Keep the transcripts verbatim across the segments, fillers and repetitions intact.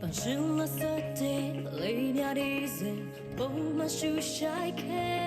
Panzir lavsav daefle nya deuq-anr, bawmar shushar-aer kae.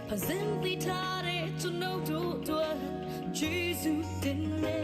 Paqzir bi taq daef tsawrmyanr dawqdawq-anr, Jeqzir daefle.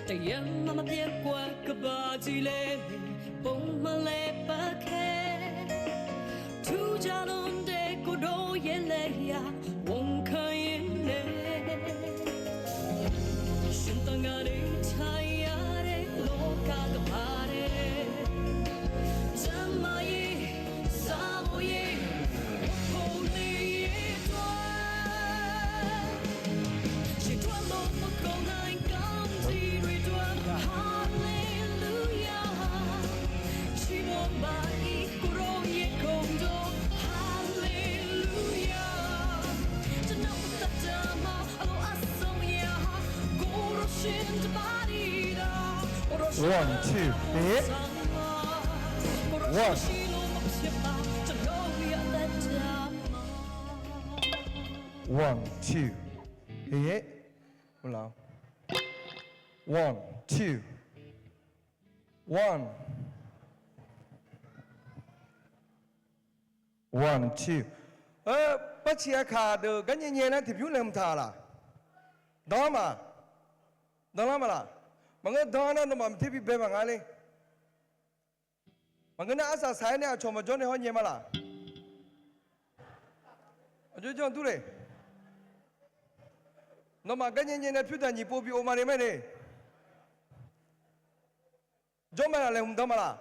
Daqyar ma maqpyaeq gawv-aer kaba jir le, bawmar laer par kae. Turjaq lanr daef khawf dov yaer laer ya, ghawqmya kar yaer nae. Shmq taq ngaq daef taq ya daef lawrkaq gaq paq daef. Zaqmar yaer, zaqmar yaer, ghawqkhof le yaer dawr-a. Shiqtawr lawr maqkawv nar-iq gar tiq roeq dawr-a. Haleluya. Ciqmawr baq-ir khawf dov yaer kawv dawr. Haleluya. Taqnavtaq taqma arlawq arsaq ya. One, two, three. One. One, two, three. One, two. One. One, two. Eur, barciq aqkaq deuq gar nyae nyae nar tiqbymr laeqhmq taq laq? Dan ma. Dan lar ma laq? Maqngeur dan nar nawmaf maqter bi bae maqnga le. Maqngeur nar arsaq saq-aer nae aqcawq maqjawr nae hawr nyae ma laq? Aqjox janr dur le. Nawmaf gar nyae nyae nae pyur daq nyiq pov bi o ma le mae le. Jawr ma laq, laeqhmq dan ma laq?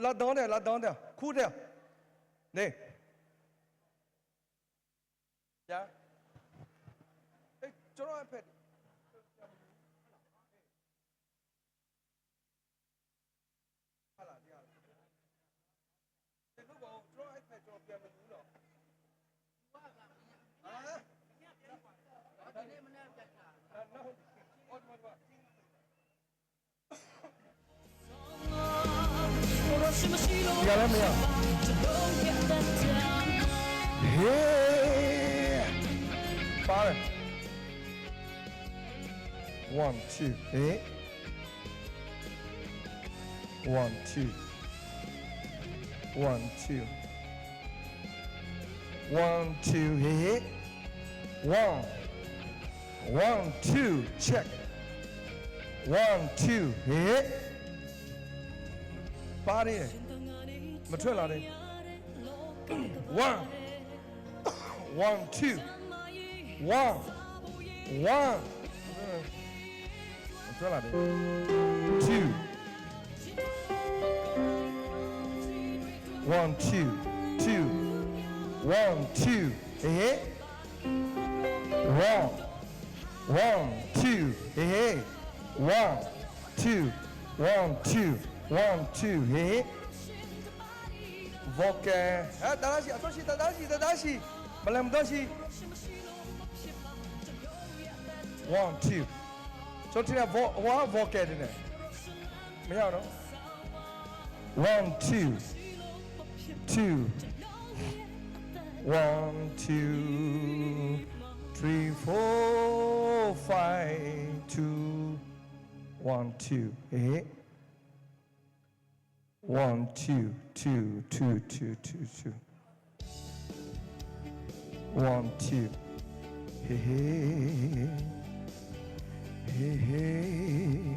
Lavdan-anr tae, lavdan-anr tae, kur tae-aq. Ne. One, two, eh. One, two. One, two. One, two, eh. One. One, two, check. One, two, eh. Party. Maqtsoer laf de. One. One, two. One. One. Maqtsoer laf de. Two. One, two, two. One, two. Eh. One. One, two, eh. One, two, one, two, one, two, eh. Vawqkaef. Aer, davlar siq, aqtawr siq, davlar siq, davlar siq. Maqlaeq mqdanr siq. One, two. Tsawrtir nae vawq, vawq-ar vawqkaef deuq nae. Maqya-awq nawr. One, two, two. One, two, three, four, five, two. One, two, eh. One, two, two, two, two, two, two. One, two. Hey, hey. Hey, hey.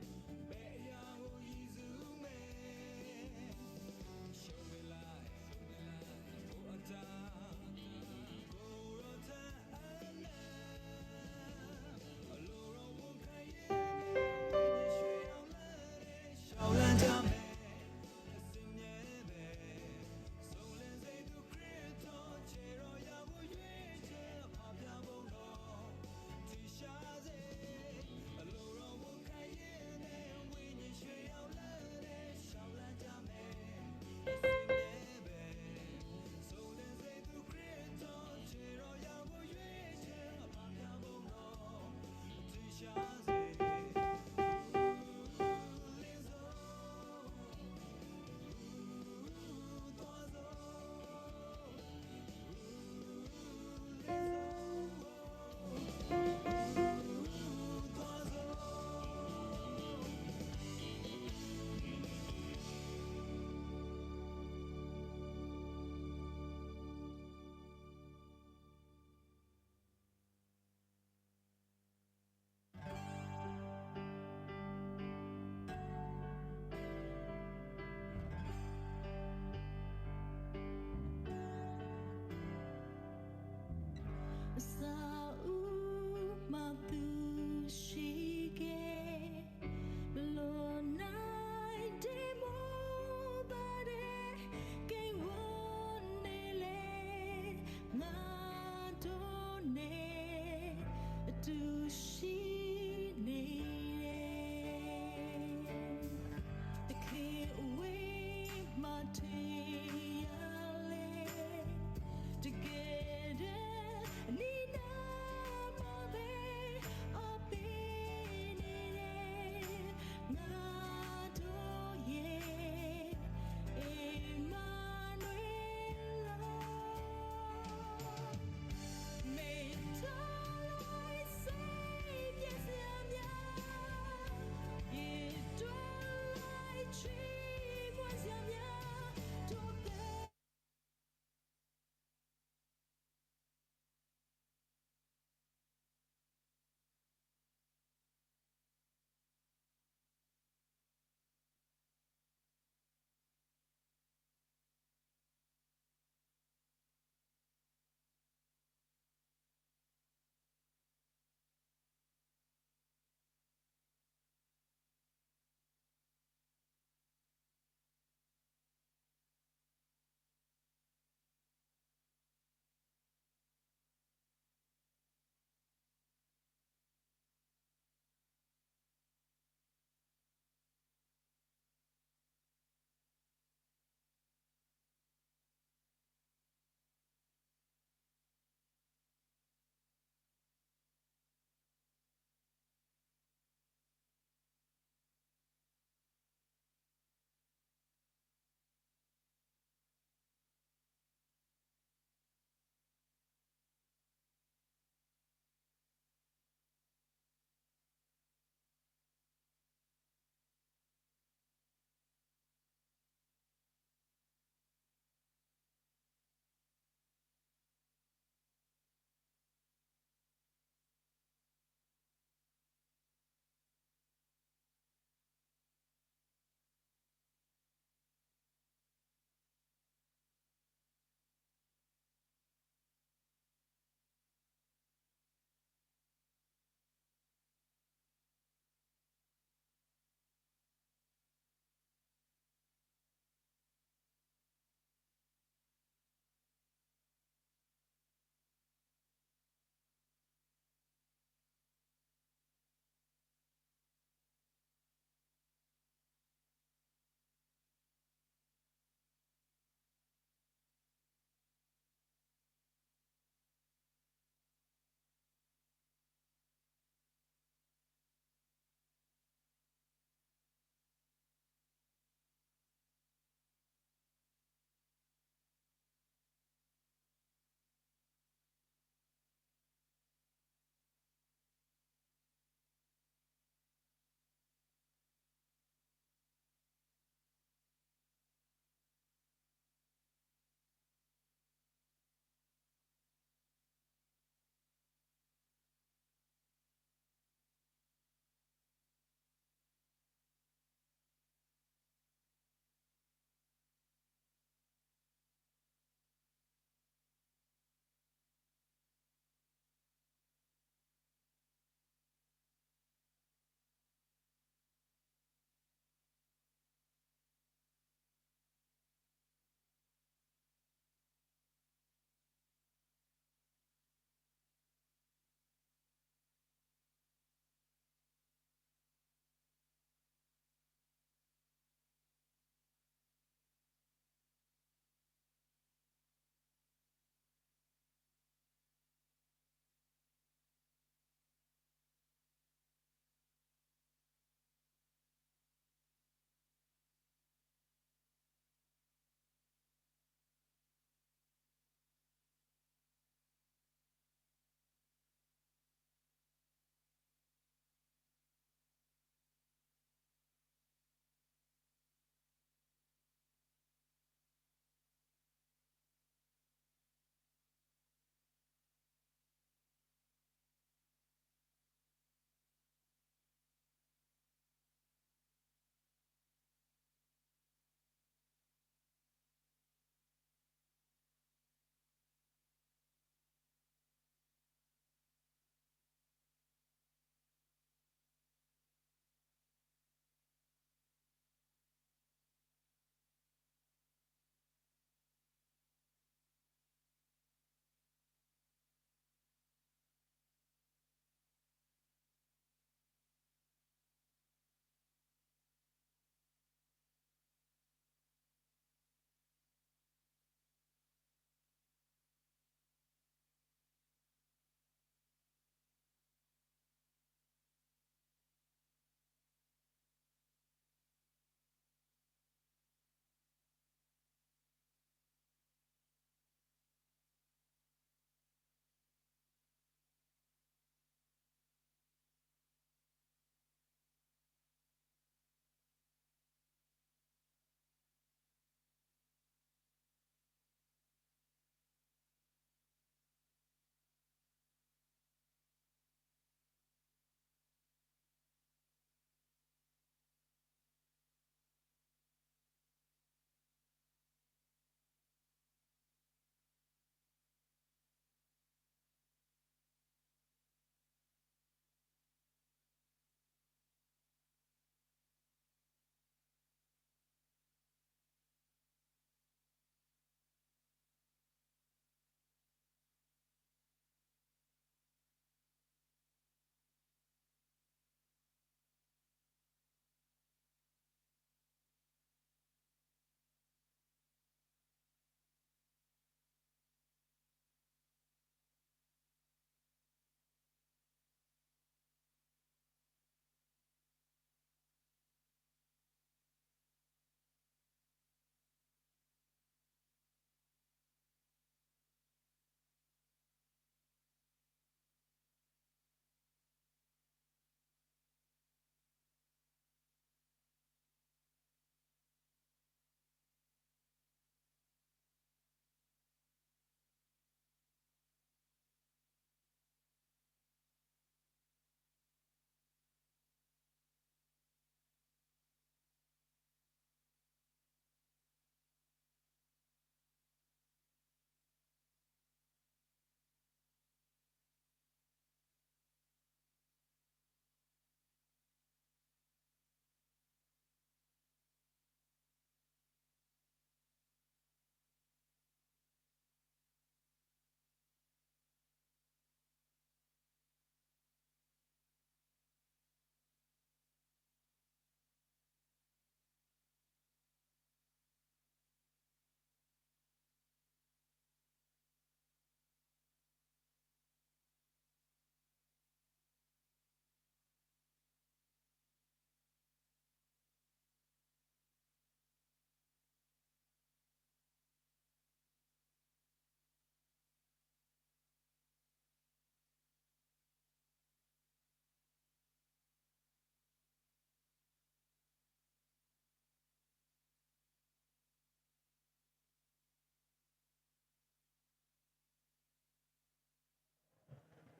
Sar-eu maqduq shir ghae, loq nar-aer daefmawr baqdaef, kaev ghawrnaeq laer ngadawq nae duqshir naeq-aer, aqkaq-aer maqteq ya laer, tiqkhaeq deuq nirnar maqbae-awr pyeuf naeq-aer, ngadawq yaer Aqmanuer lawr. Maeqtawq lof-aer saer byav zaqmya, iqdawq lof-aer coer gawr zaqmya, dawq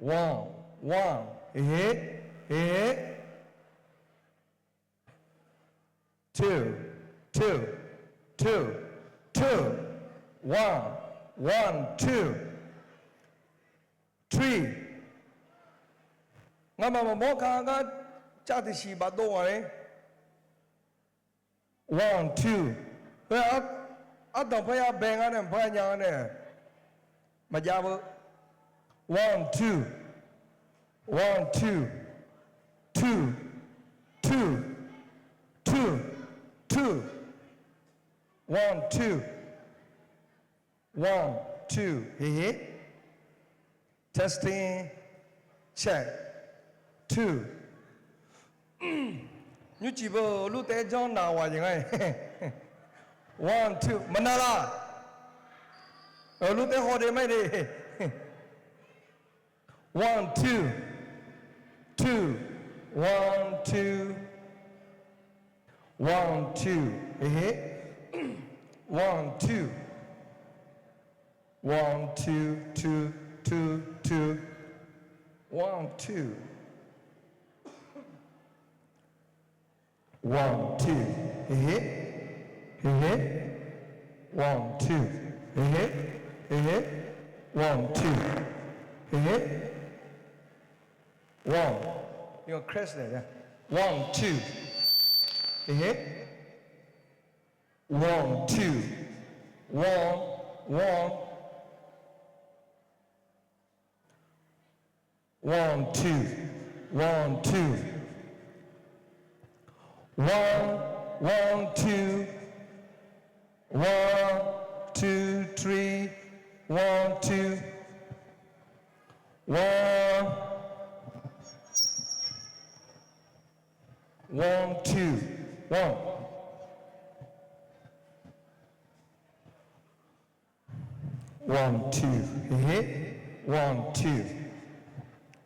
One, one, hehe, hehe. Two, two, two, two. One, one, two, three. Ngamaf maqmawr ka ngar cav tiqsiq bafdov ngaq-ir. One, two. Heu ardanq parya bae ngar nae maqpar nya-a nae maqjav beu. One, two. One, two. Two, two, two, two. One, two. One, two, hehe. Testing, check, two. Nymrcif beu lur taef-aer janr naq ghaq jeq nga. One, two, maqnav la. Lur taef-aer haw de ma de. One, two, two, one, two, one, two, hehe. One, two. One, two, two, two, two. One, two. One, two. Hehe. Hehe. One, two. Hehe. Hehe. One, two. Hehe. One. Iqnan crash nae. One, two. Hehe. One, two. One, one. One, two. One, two. One, one, two. One, two, three. One, two. One. One, two, one. One, two, hehe. One, two.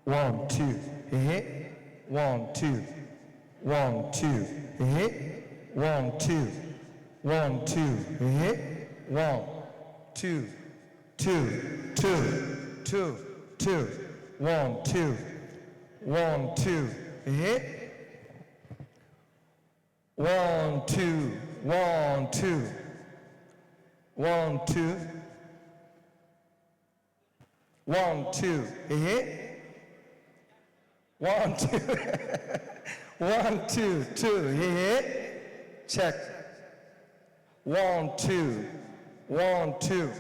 One, two, hehe. One, two. One, two, hehe. One, two. One, two, hehe. One, two, two, two, two, two. One, two. One, two, hehe. One, two, one, two. One, two. One, two, hehe. One, two. One, two, two, hehe. Check. One, two. One, two.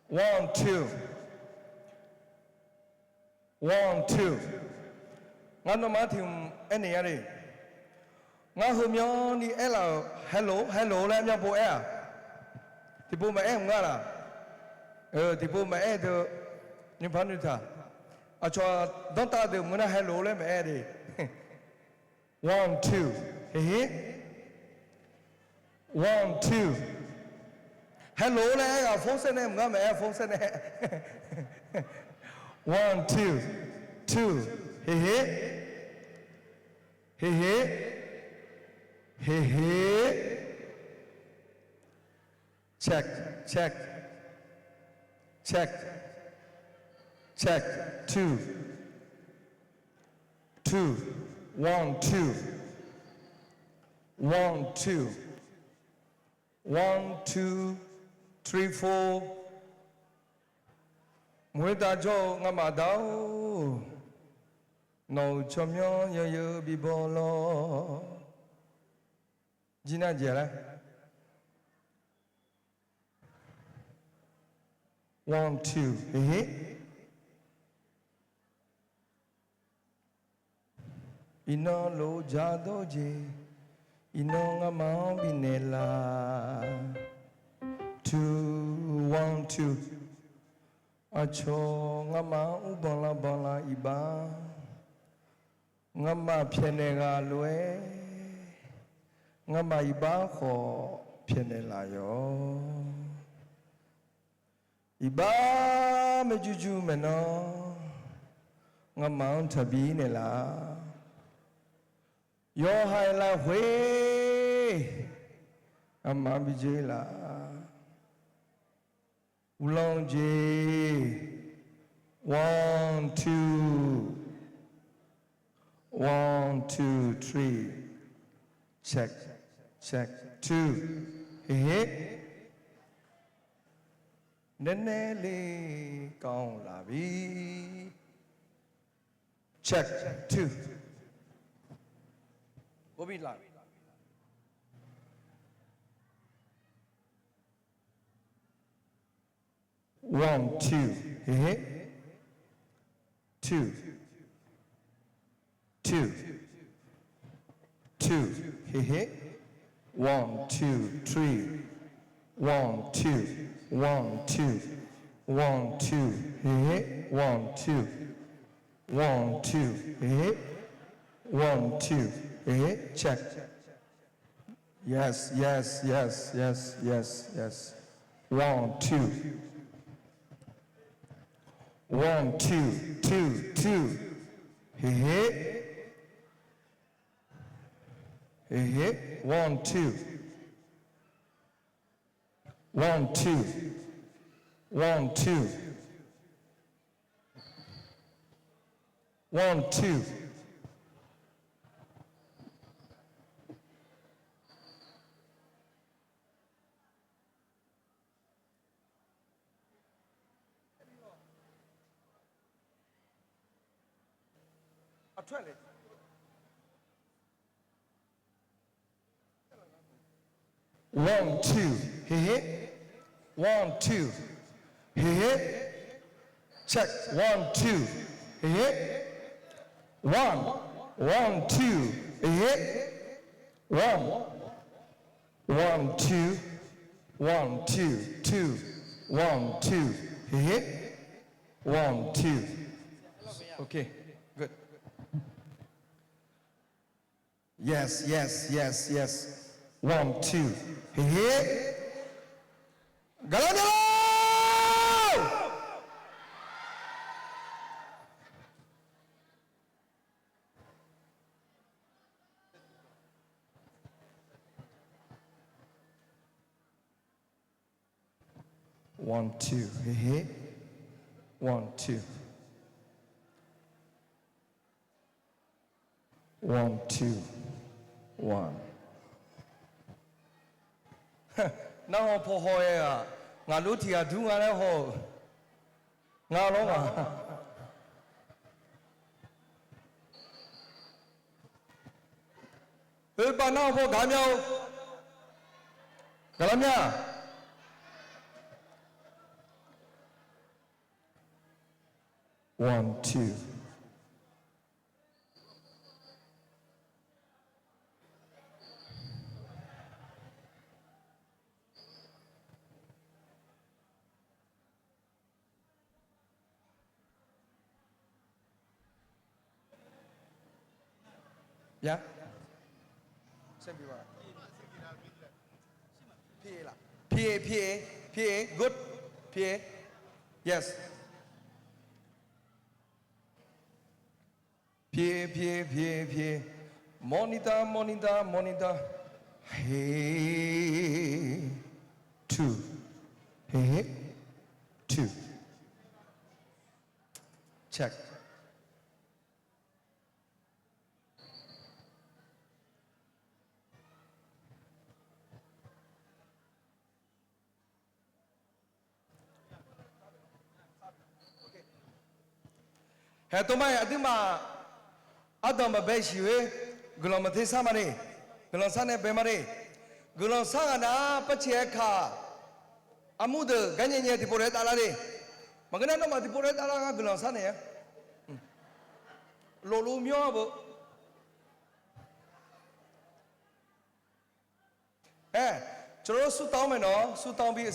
One, two. One, two. Ngar nawmaf-anr tiq hmq aernaeq nya le. Ngar heumyanrni aerlaf-euq hello, hello laer myanrpov aer-aq, tiqpov maqaer mq ngar laf. Tiqpov maqaer deuq, nymrpar nymrtaq, aqcawq danrtav deuq mq nar hello laer maqaer de. One, two, hehe. One, two. Hello laer aer ghaq phone saer nae mq ngar maqaer phone saer nae. One, two, two. Hehe. Hehe. Hehe. Check, check, check, check, two, two, one, two, one, two, one, two, three, four. Maqghoertav jawr-eu ngamaf Da-or, nawq-euq tsawrmyanr yawzeu bibaw lawr. Jir nar jeq laer. One, two, hehe. Iqnan lof-eu jadawr jeq, iqnan ngamaf-anr bifnaeq laf. Two, one, two. Aqcawq ngamaf-anr ur banq lav banq lav iqbax, ngamaf pyaeqnaeq ghaq lof-aer, ngamaf iqbax khawf pyaeqnaeq laf yawq. Iqbax maerjuq juq maeqnan, ngamaf-anr taqbi naeqlaf. Yawhaiq lafkhoer ngamaf-anr bi dzoer laf. Uvlanr-eu jeq, One, two. One, two, three. Check, check, two. Hehe. Naeq naeq le kawv laf bi. Check, two. One, two, hehe. Two. Two. Two, hehe. One, two, three. One, two. One, two. One, two, hehe. One, two. One, two, hehe. One, two, hehe. Check. Yes, yes, yes, yes, yes, yes. One, two. One, two, two, two. Hehe. Hehe. One, two. One, two. One, two. One, two. One, two. Hehe. One, two. Hehe. Check. One, two. Hehe. One. One, two. Hehe. One. One, two. One, two, two. One, two. Hehe. One, two. Okay, good. Yes, yes, yes, yes. One, two. Hehe. Gaqlaq mya lor! One, two. Hehe. One, two. One, two, one. Narhaq paw haw-aer-aq, ngaq luf tiq ghaq dur nga laer haw-euq. Nga lawr ngaq. Oeqbaq narhaq paw gaq mya-eu. Gaqlar mya. One, two. Ya. P A, P A, P A, good. P A. Yes. P A, P A, P A, P A. Monitor, monitor, monitor. He. Two. He, he. Two. Check. Haeq tov ma-iq aqduimaf ardanq maqbae siq-eu guiqlanq maqter sar ma de. Guiqlanq sar nae bae ma de. Guiqlanq sar ghaq nav-a par caev-aer kaq. Armur deuq garnyae nyae tiqpov lof-aer tavlar de. Maqngeur nar nawmaf tiqpov lof-aer tavlar ngar guiqlanq sar naeq-a. Lofluf myanr-a beu. Aer, ကျွန်တော်တို့ ဆုတောင်းမယ်နော်၊ ဆုတောင်းပြီး